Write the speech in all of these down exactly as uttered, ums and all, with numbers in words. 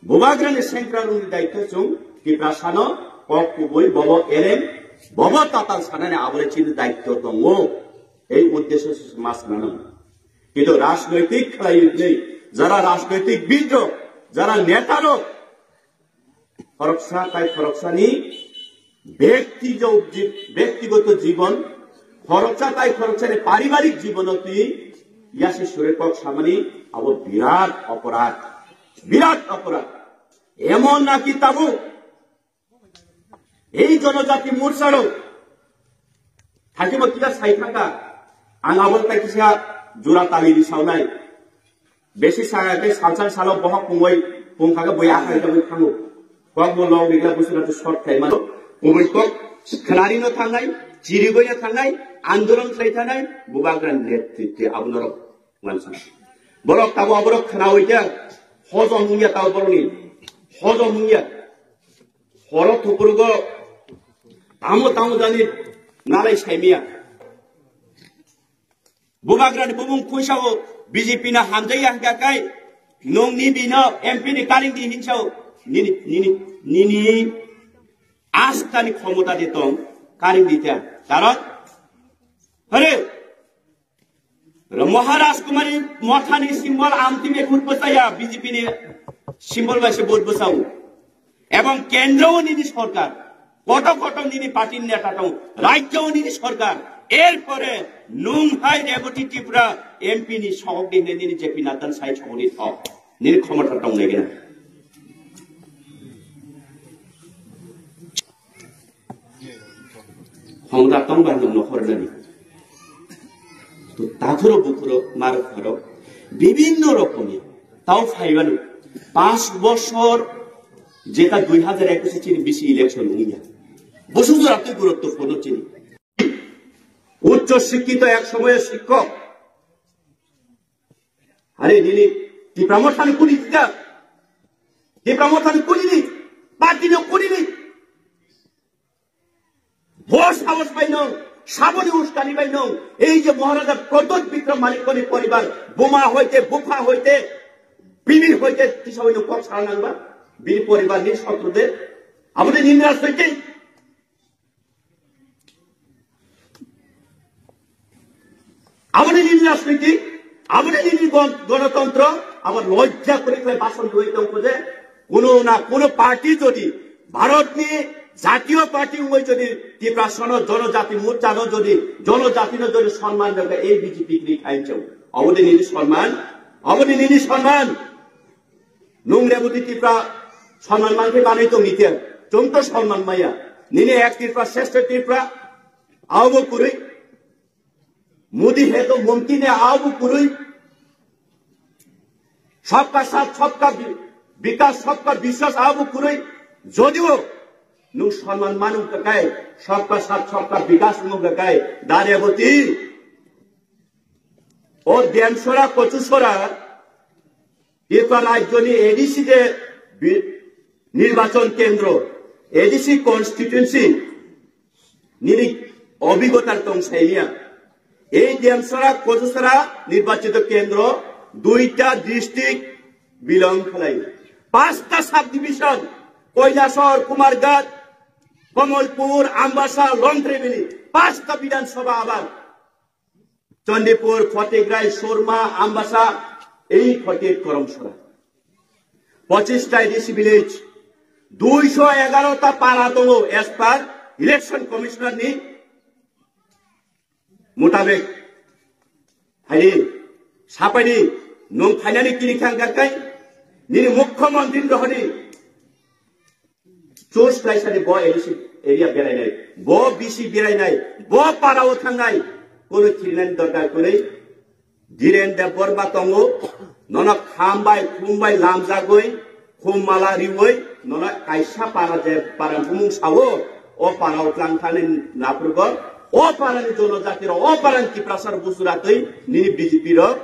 Bubagrani sengkra rungni daityo chwng Tiprasano kok kubui bobo erem, bobo tatal sanani abole chini daityo tongo. Ei uddesyo se mas nano. Kintu rajnoitik khlai nei, jara rajnoitik bidro, jara netarok, khoroksa tai khoroksani bekti jo-, ji-, bektigoto jibon, khoroksa tai khoroksani paribarik jibono twi yasi sure kok samani abo birat oporad, birat oporad. Emon naki tabuk ei jonojati morcharo thakibo kisa sai thangkha, ang abo tai kisa jura tali risaunai. Besi sa ke salsal salo bohok pungoi pungkha ke boi akhai jagoi thango. Kok bo log rigla busura tu short khai mano. Kubui kok khnari no thangnai, chirigoi no thangnai, andolon khlai thangnai, Bubagrani netrite abo norok wansa. Borok tabo aborok khnawi khe hojom wngya tabo borokni. Hojom wngya. Horo thupurugo tamo tamo jani nalai saimiya. Bubagrani bumung khuisao B J P no hamjaiya hwnkha kai nwng ni bino M P ni karing di hinsao nini, nini, nini astani khomota de tong karing di ta. Karon, hare, Maharaj Kumari mothani symbol amtwi bai vote bwchaya, B J P ni symbol bai se vote bwchao. Ebong kendro o nini sorkar, koto koto nini party ni neta tong, rajyo o nini sorkar, erpore nwng hai Reboti Tripura M P ni sogok di hwnwi nini J P Nadda ni sai sogok di thok, nini khomota tong nai gena. Khomota tong bai nwng nokhor nani. To tathoro bukhuro mar khoro bibhinno rokomni tao phaibano panch bochor jeta dui hajar ekus chini bisi election wngya. Bosong jora twi guruttopurno chini. Uccho shikkito ek somoyo shikkok. Are nini Tipra Mothani kuni dita. Tipra Mothani kuni ni. Party no kuni ni. Bo sahos bai nwng, saboni uskani bai nwng, ei je Maharaja Pradyot Bikram Manikko ni poribar, buma hoite, bupha hoite, bibir hoite, tisa bai nwng kok sana nangba, bini poribar ni sotro de, aboni nini rajnoitik. Aboni nini rajnoitik, aboni nini gon-, gonotontro, abo lojja kori khlai bason rwui tongkho je, kuno na kuno party jodi Bharatni jatiyo party wngwi jodi Tiprasano jonojati morchano jodi jonojatino jodi sonman rwkha ei B J P kri khainchok. Aboni nini sonman, aboni nini sonman. Nwng Reboti Tripura sonman mankhe manwi tongni khe, chwng to sonman maya. Nini ek Tripura, shrestha Tripura, abo kwrwi. Modi hai to mumkin hai, abo kwrwi. Sabka saath, sabka bi-, bikas, sabka biswas, abo kwrwi. Jodio nwng sonman manu kakai, sabka saath, sabka bikas nwng kakai, da Reboti. O Demsora, Kochusora, Tripura rajyoni A D C je bi-, nirbachon kendro, A D C constituency, nini obhigotar tong sainiya. Ei Demsora, Kochusora nirbachito kendro, duita district belong khlai. Pasta subdivision, Kailasor, Kumarghat, Kamalpur, Ambasa, Longtharai Valley, pasta Bidhan Sabha abar. Chandipur, Phatikrai, Surma, Ambasa, ei forty-eight Karamsora. Pochistai D C village, duiso egarota para tongo as per election commissioner ni mutabek. Haidi, sapaidi, nwng phainani kiri thang kakai, nini mukhyamantri rohoni. Choose khlaisani bo A D C area berainai, bo B C berainai, bo parao thangnai, kono khirinani dorkar kwrwi. Dhiren Debbarma tongo, nono kham bai, khum bai lamjagwi, khum mala riwi, nono kaisa para je para bumung sao, o parao tlang thani naprugo, o parani jonojati rok, o parani Tiprasa rok busuratwi, nini B J P rok,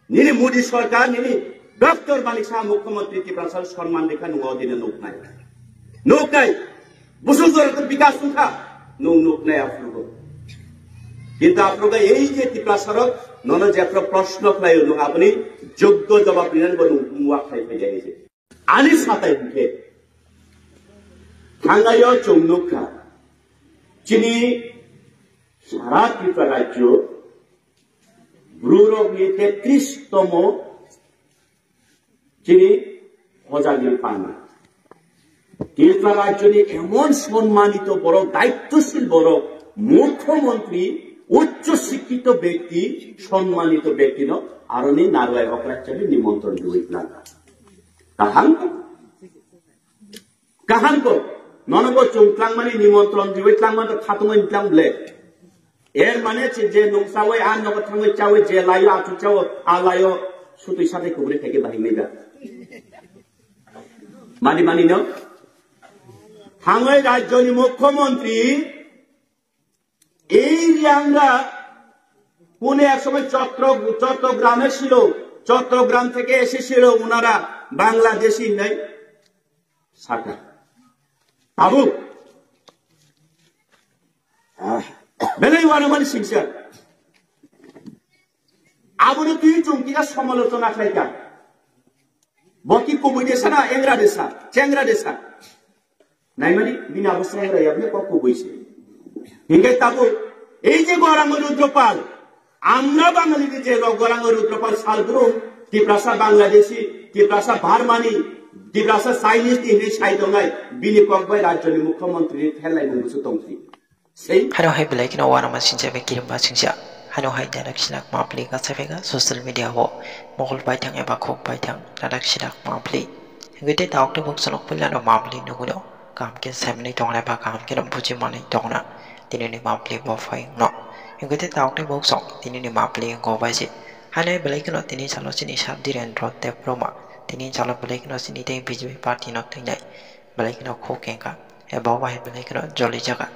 nini Modi sorkar, nini Doctor Manik Saha mukhyamantri Tiprasa sonman rikha nwng o dine nuknai. Nuknai. Busuk jora to bikas wngkha. Nwng nuknai aphuru. Kintu aphuru ei je Tiprasa rok nono jephru proshno khlaio nwng aboni joggo jawab rinani bo nwng muwa khai phai jai je. Ani satai hwnkhe thangayo chwng nukha, chini sara Tripura rajyo Bru rokni tetris tomo chini hojagini panda. Tripura rajyoni emon sonmanito borok, daityoshil borok, mukhyamantri, uccho sikkito bekti, sonmanito bektino aroni narwai okra hisabe nimontron riwi langa. Kaham? Kaham ko, nono bo chwng tlangmani nimontron riwi tlangma to khatungwi tlang ble. Er mane che je nung chawi a nogo thangwi chawi je layo achu chawo a layo sutwi sathai kubri theke bahai nai da. Mani mani no? Thangwi rajyoni mukhyamantri এই রিয়াংরা কোন এক সময় চট্ট চট্টগ্রামে ছিল, চট্টগ্রাম থেকে এসেছিল ওনারা বাংলাদেশি নাই সাকা আবু বেলাই ওয়ানো মানে সিংসা আবুরে তুই চুমকিরা সমালোচনা খাইকা বকি কবি দেশা না এংরা দেশা চেংরা দেশা Naimani bini abo sengrai yabne kok kubui se. Hingke tabuk ei je Gorang Rudropal, amra Bangali ni je rok Gorang Rudropal salbrum, Tiprasa Bangladeshi, Tiprasa Barmani, Tiprasa Chinese ni hinwi sai tongnai, bini kok bai rajyo ni mukhyamantri ni thelai mung busu tongsi. Sei. Hano hai belai kheno uanama sincha bai kirimba singcha. Hano hai dadak sinak mapli ka sepeka social media o mokol baithang eba khuk baithang dadak sinak mapli. Hingke tei daok tei bok sonok puila no mapli nuguno kaham khe saimani tongnai ba kaham khe no buji manwi tongna tini ni mapli bo phai no. Hingke tei daok tei bok song tini ni mapli go bai se. Hano hai belai kheno tini salo chini sir Dhirendra Debbarma tini salo belai kheno chini tei B J P party no twinai. Belai kheno khuk kengkha, eba o bahai belai kheno joli jaga.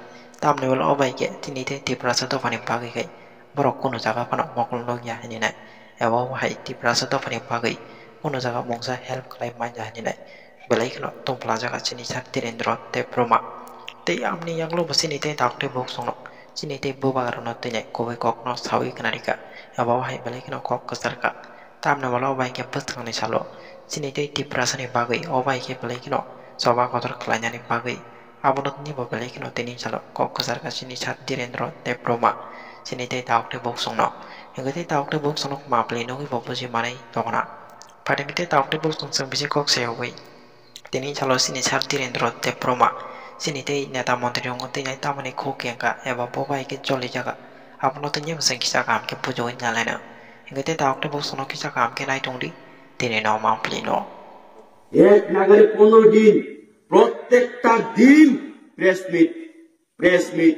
Tamni ulo o bai khe tini tei Tiprasa dophani bagwi khai borok kunu jaga phano mokol nokya hinwi nai, eba o bahai Tiprasa dophani bagwi kunu jaga mungsa help khlai manya hinwi nai. Belai kheno tongpla jaga chini sir Dhirendra Debbarma. Tei amni yaklo bo chini tei daktwi bok songno chini tei bubagrano tini kubui kokno sawi khna rikha, eba o bahai belai kheno kok kwcharkha. Tamni ulo o bai khe bwskangni salo chini tei Tiprasani bagwi o bai khe belai kheno choba kotor khlainani bagwi abono tini bo belai kheno tini salo kok kwchar ka chini sir Dhirendra Debbarma chini tei daok tei bok songno. Hingke tei daok tei bok songno mapli nugwi bo buji manwi tongna. Phaidi tei daok tei bok song chwng bisi kok sayogwi tini salo chini sir Dhirendra Debbarma chini tei neta montri rok tei nai tamoni khuk kengkha eba bo bai khe joli jaga abono tini bo chwng kisa kaham khe bujiwi nalaina. Hingke tei daok tei bok songno kisa kaham khe nai tongdi. Tini no mapli no. এক নাগারে পনেরো দিন, প্রত্যেকটা দিন press meet, press meet,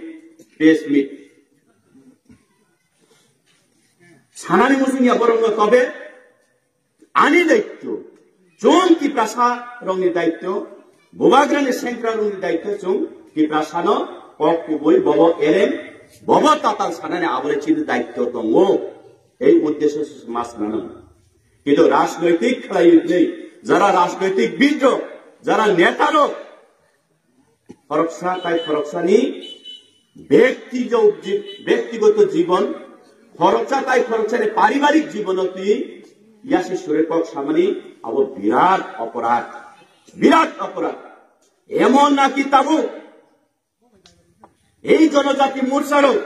press meet. Sanani muchung ya borok no tobe ani daityo, chwng Tiprasa rokni daityo, bubagrani sengkra rokni daityo chwng Tiprasa no kok kubui bobo erem, bobo tatal sanani abore chini daityo tongo. Ei uddesyo se mas nano. Kintu rajnoitik khlaiwi hwnwi jara rajnoitik bidrok, jara netarok khoroksa tai khoroksani bektijo-, ji-, bektigoto jibon, khoroksa tai khoroksani paribarik jibono twi yasi sure kok samani abo birat oporad, birat oporad. Emon naki tabuk Ei Jonojati Morcha rok,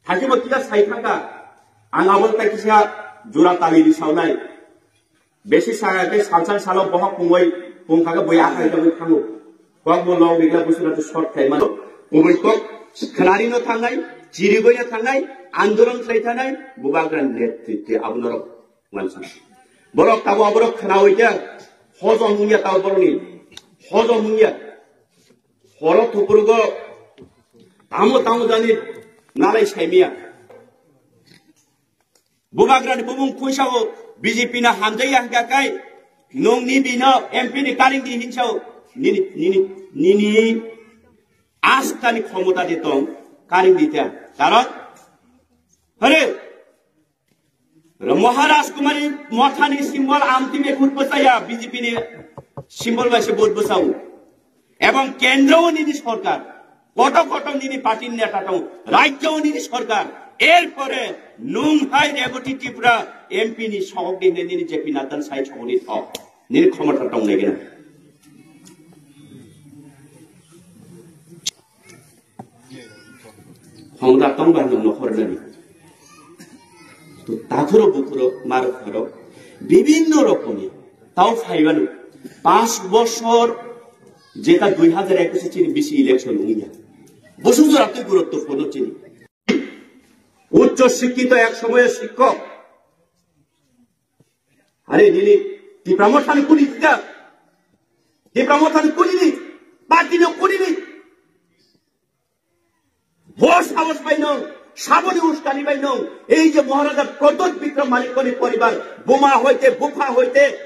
thajimo kisa sai thangkha, ang abo tai kisa jura tali risaunai. Besi sa khe salsal salo bohok pungwi pungkha khe bui akhai jagwi thango. Kok bo long rigla busura tu short khai mano. Pungwi kok khnari no thangnai, chirigwi no thangnai, andolon khlai thangnai, bubagra netrite abo norok wansa. Borok tabo aborok khnawi khe hojom wngya tabo borokni. Hojom wngya. Horo thupurugo tamo tamo jani nalai saimiya. Bubagrani bubung khuisao B J P na hamjaiya hingka kai nung ni bino M P ni karing di hinsao nini, nini, nini astani khomota de tong karing di ta. Karon hare Maharaj Kumari Mothani symbol amtime vote bwchaya, B J P ni symbol bai se vote bwchao. Ebong kendro o nini sorkar, koto koto nini party ni neta tong, rajyo o nini sorkar, er pore nung hai Reboti Tripura M P ni sogok di nini J P Nadda ni sai sogok di thok. Nini khomota tong nai gina. Khomota tong ba nwng nokhor nani. To takhuro bukhuro mar kharo bibhinno rokomni tao phaibano panch bochor jeta dui hajar ekwis chini bisi election wngya. Bosong jora twi guruttopurno chini. Uccho sikkito ek somoyo sikkok. Are nini Tipra Mothani kuni dida? Tipra Mothani kuni ni? Party no kuni ni? Bo sahos bai nwng, saboni uskani bai nwng, ei je Maharaja Pradyot Bikram Manikya ni poribar, buma hoite, bupha hoite,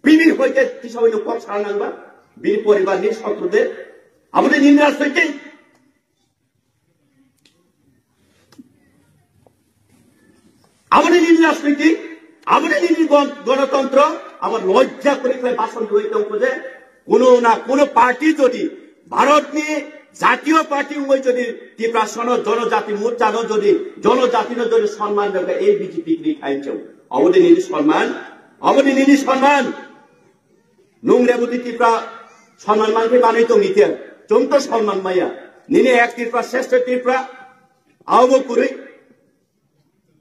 bini hoite, tisa bai nwng kok sara nangba, bini poribar ni sotro de, aboni nini rajniti. Aboni nini rajniti, aboni nini gon-, gonotontro, abo lojja kori khlai bason rwi tongkho je, kuno na kuno party jodi Bharatni jatiyo party wngwi jodi Tiprasano Jonojati Morchano jodi, Jonojatino jodi sonman rwkha, ei B J P kri khainchong. Aboni nini sonman, aboni nini sonman. Nwng Reboti Tipra sonman mankhe manwi tongni te, chwng to sonman maya. Nini ek Tipra, shrestha Tipra, abo kwrwi.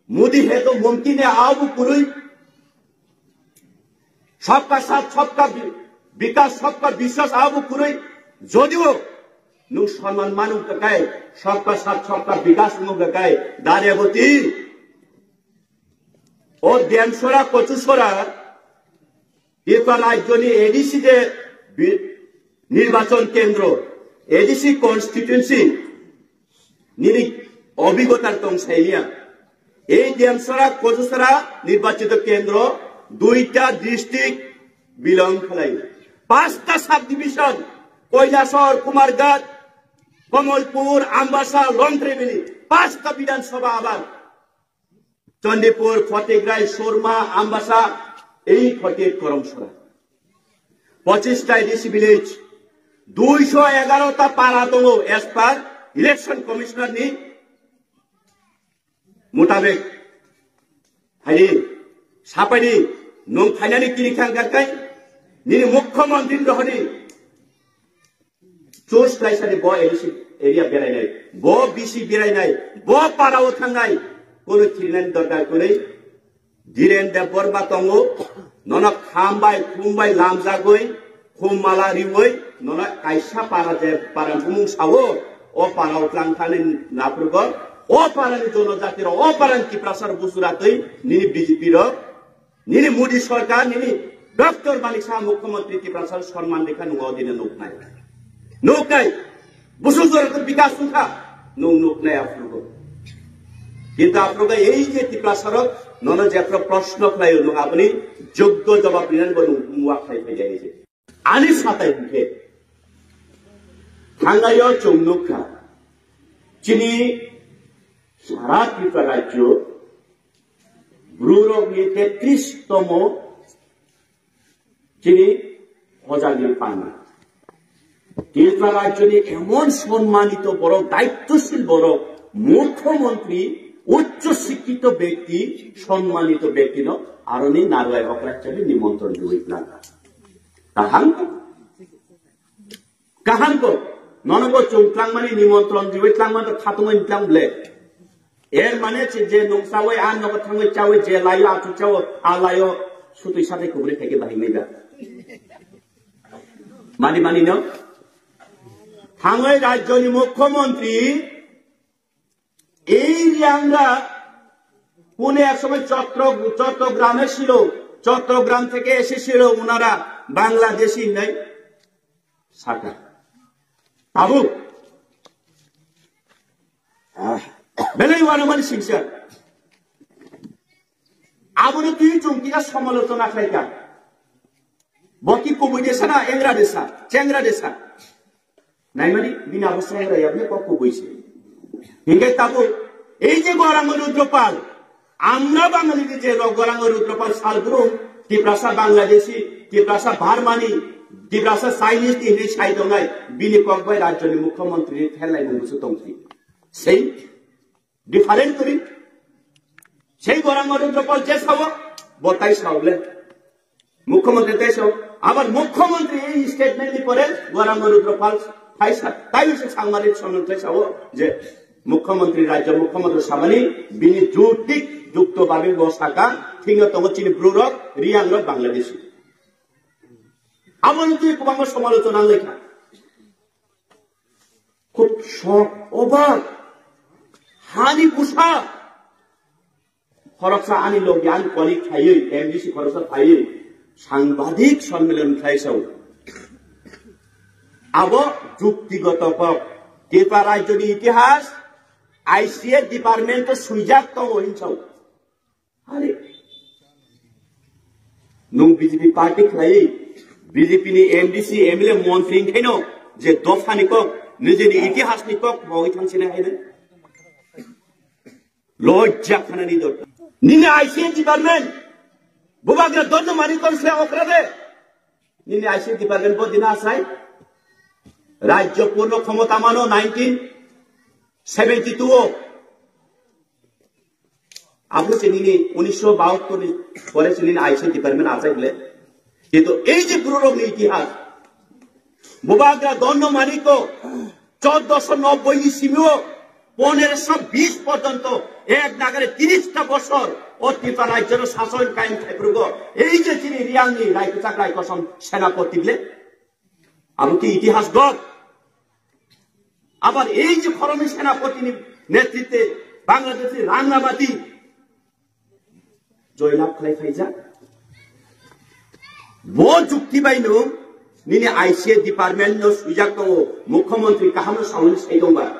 Modi hai to mumkin hai, abo kwrwi. Sabka saath, sabka bi-, bikas, sabka biswas, abo kwrwi. Jodio nwng sonman manu kakai, sabka saath, sabka bikas wngkha kakai, da Reboti. O Demsora, Kochusora, Tripura rajyoni A D C de bi-, nirbachon kendro, A D C constituency nini obhigota tong sailiya. Ei Demsora, Kochusora nirbachito kendro, duita district belong khlai. Pasta subdivision, Kailasor, Kumarghat, Kamalpur, Ambasa, Longtharai Valley, pasta Bidhan Sabha abar. Chandipur, Photengrai, Surma, Ambasa, ei forty-eight Karamsora. Pochistai A D C village, duisho egarota para tongo as per election commissioner ni mutabek. Haidi, sapaidi, nwng phainani kiri khang gakai, nini mukhyamantri rohori. Choose khlaisani bo A D C area berainai, bo B C berainai, bo parao thangnai, kono khirinani dorkar kwrwi. Dhiren Debbarma tongo, nono kham bai, khum bai lamjagwi, khum mala riwi, nono kaisa para je para bumung sao, o parao twlang thani naphrugo, o parani jonojati rok, o parani Tiprasa rok busuratwi, nini B J P rok, nini Modi sarkar, nini Doctor Manik Saha mukhyamantri Tiprasa sonman rikha nwng o dino nuknai. Nuknai. Busuk jora to bikas wngkha. Nwng nuknai aphrugo. Kintu aphrugo ei je Tiprasa rok nono jephru proshno khlaio nwng aboni joggo jawab rinani bo nwng muwa khlai phai jai je. Ani satai hwnkhe. Thangaio chwng nukha. Chini sara Tripura rajyo Bru rokni tetris tomo chini hojagiri panna. Tripura rajyoni emon sonmanito borok, daityoshil borok, mukhyamantri, uccho sikkito bekti, sonmanito bektino aroni narwai okra hisabe nimontron riwi twlangkha. Kaham? Kaham ko, nono bo chwng twlangmani nimontron riwi twlangma to khatungwi twlang ble. Er mane che je nwng chawi a nogo thangwi chawi je laio achu chawo a laio sutwi sathai kubri khaikhe bahai nai da. Mani mani no? Thangwi rajyoni mukhyamantri Ei Riangra কোন এক সময় চট্ট-, চট্টগ্রামে ছিল, চট্টগ্রাম থেকে এসেছিল ওনারা বাংলাদেশি নেই সাকা। Tabuk. Ah, belai wanamani singsa. Aboni twi chwng kisa samalochona khlaikha. Bo ki kubui desa na engra desa, chengra desa. Naimani bini abo chengra ya bini kok kubui se. Hingke tabuk, ei je Gorang Rudropal, amra Bangali ni je rok Gorang Rudropal salbrum, Tiprasa Bangladeshi, Tiprasa Barmani, Tiprasa Chinese ni hinwi sai tongnai, bini kok bai rajyoni mukhyamantri ni thelai mung busu tongsi. Sei Different kori. Sei Gorang Rudropal je sao, bo tai sao le. Mukhyamantri tei sao, abar mukhyamantri ei statement ni pore Goranga Rudra Pal thaisa, tai se sangmari sono tei sao je mukhyamantri, rajya mukhyamantri samani bini jutik jukto babe bo saka, thikno tongo chini Bru rok, Riyang rok, Bangladeshi. Abo no twi kwbangma somalochona wnglaikha. Khub sok, obak, hani busa. Khoroksa ani logi ani colleague thaiwi, M D C khoroksa thaiwi, sangbadik sonmilan khlai sao. Abo juktigoto kok. Tripura rajyoni itihas I C A department o swijak tongo hin sao. Are, nwng B J P party khlai, B J P ni M D C, M L A, montri wngkhaino je dophani kok, nijini itihasni kok bogwi thangsina haino. Lojja khanani dor. Nini I C A department, Bubagra Dondo Manik kok se okra de. Nini I C A department bo dina asai. Rajya purno khomota mano nineteen seventy two o. Abo se nini unisho bahattor ni pore se nini I C A department asai bole. Kintu ei je Bru rok ni itihas, Bubagra Dondo Manik kok choddoso nobboi ni simi o poneroso bis porjonto ek nagare tiris ta bosor o Tripura rajyo no sason kayem khai phuru go. Ei je chini Riyang ni Raikwchak Raikosom senapoti bole. Abo ki itihas gok. Abar ei je khoroknwi senapoti ni netritwe Bangladesh ni Rangnabati joylab khlai phaijak. Bo jukti bai no nini I C A department no swijak tongo, mukhyamantri kaham no sawi sai tongba.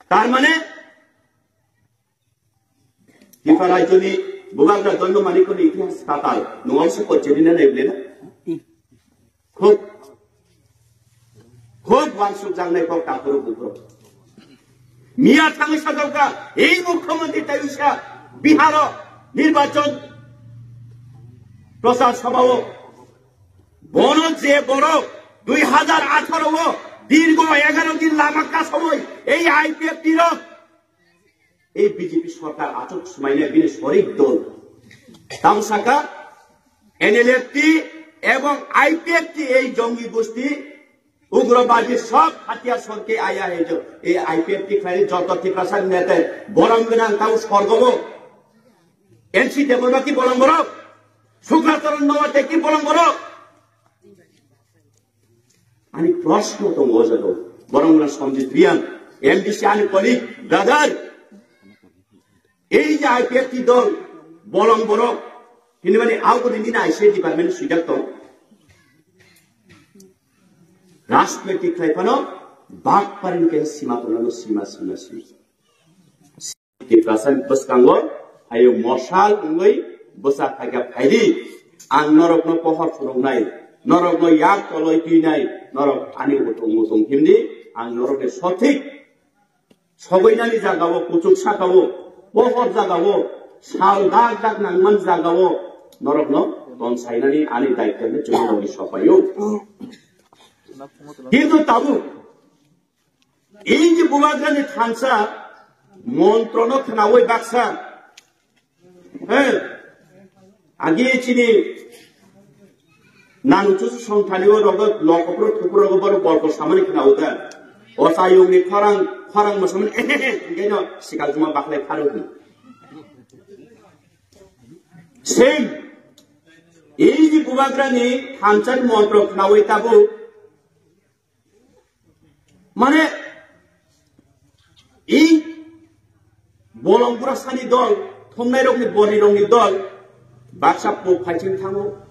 Tar mane Tripura rajyoni Bubagra Dondo Manikni itihas tatal, nwng se kochenina naiblena. Khub, khub wansuk jangnai kok takhurok bukhurok. Miya thangwi sajokha, ei mukhyamantri taiwisa Biharo nirbachon prochar sabhao bono je borok dui hajar atharo o dirgo egaro din lama kasawoi ei I P F T rok Ei B J P sorkar achuk smaina bini sorik dol. Tamo saka N L F T ebong I P F T ei jongi gosti ugrobadi sob hatiyar sorke aya hejo. Ei I P F T khlai joto Tiprasa nete borom gwnang tamo sorgobo. N C Debbarma ki borom borok? Sukla Charan Noatia ki borom borok? Ani proshno tongo o jaga o. Borok wngkha Sanjit Reang, M D C ani colleague, brother. Ei je I P F T dol, bolong borok, hini mani auguni nini I C A department swijak tong. Rajniti khlai phano bak paring khe sima tongno sima, sima, sima. Tiprasa bwskango ayo mosal wngwi bwsa phaikha phaidi, ang norokno pohor phunuknai, norokno yak toloi twinai, norok ani utung mutung himdi, ang norokni sothik sogoinani jagao, kuchuk sakao, pohor jagao, sal dak dak nangman jagao norokno tonsainani ani daitwno chwng logi sopaio. Kintu tabuk Ingi bubagrani thansa montrono khnawi baksa. He. Agi chini nanu chusu songthani o rogo lokopro thupro rogo boro bolko samani khnawi da. O sayungni khorang, khorang mosamani ehehe. Ingeno sikal juma baklai pharo hi. Same. Ingi bubagrani thansa montro khnawi tabu. Mane, i bolong burasani dol, thumnairokni borirokni dol, baksa puk phaiching thango,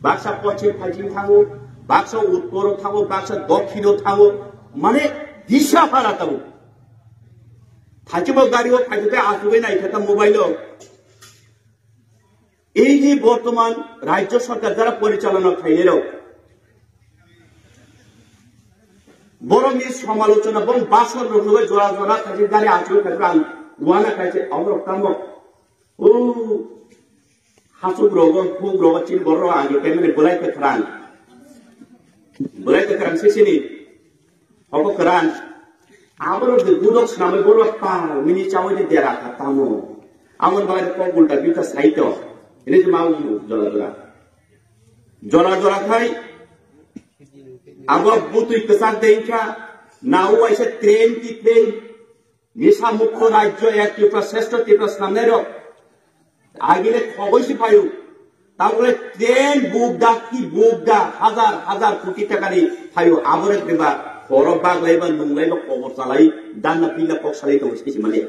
baksa pochim phaiching thango, baksa uttoro thango, baksa dokhino thango, mane, disa phara tabuk. Thaichukbo gario phaitokhe achugwi naikha ta mobile-o. Ei je bortoman rajyo sorkar jara porichalona khainai rok, borokni samalochona, borok basor rok nugwi jora jora khaise gari achuk khaise ang wana khaise aborok tamo. O hasuk rogo, huk rogo, chini borok rogo ang kemani bolai kwkhrang. Bolai kwkhrang sisini. Obo kwran. Aborok de budok swnamwi borok ta mini chawi de dera kha tamo. Amon bagwi kok ulta bita saito. Ini je mau jola jola. Jora jora khai abo butwi kwchak de wngkha, nao waisa train kiphilwi nisa mukto rajyo ek Tripura shrestho Tripura swnamnai rok agile khogoi si phaio. Tabole train buk da ki buk da hajar hajar koti taka ni phaio, abore beba khoro baglai ba nunglai ba kobor chalai danna pilla kok salai tongo sisi mani.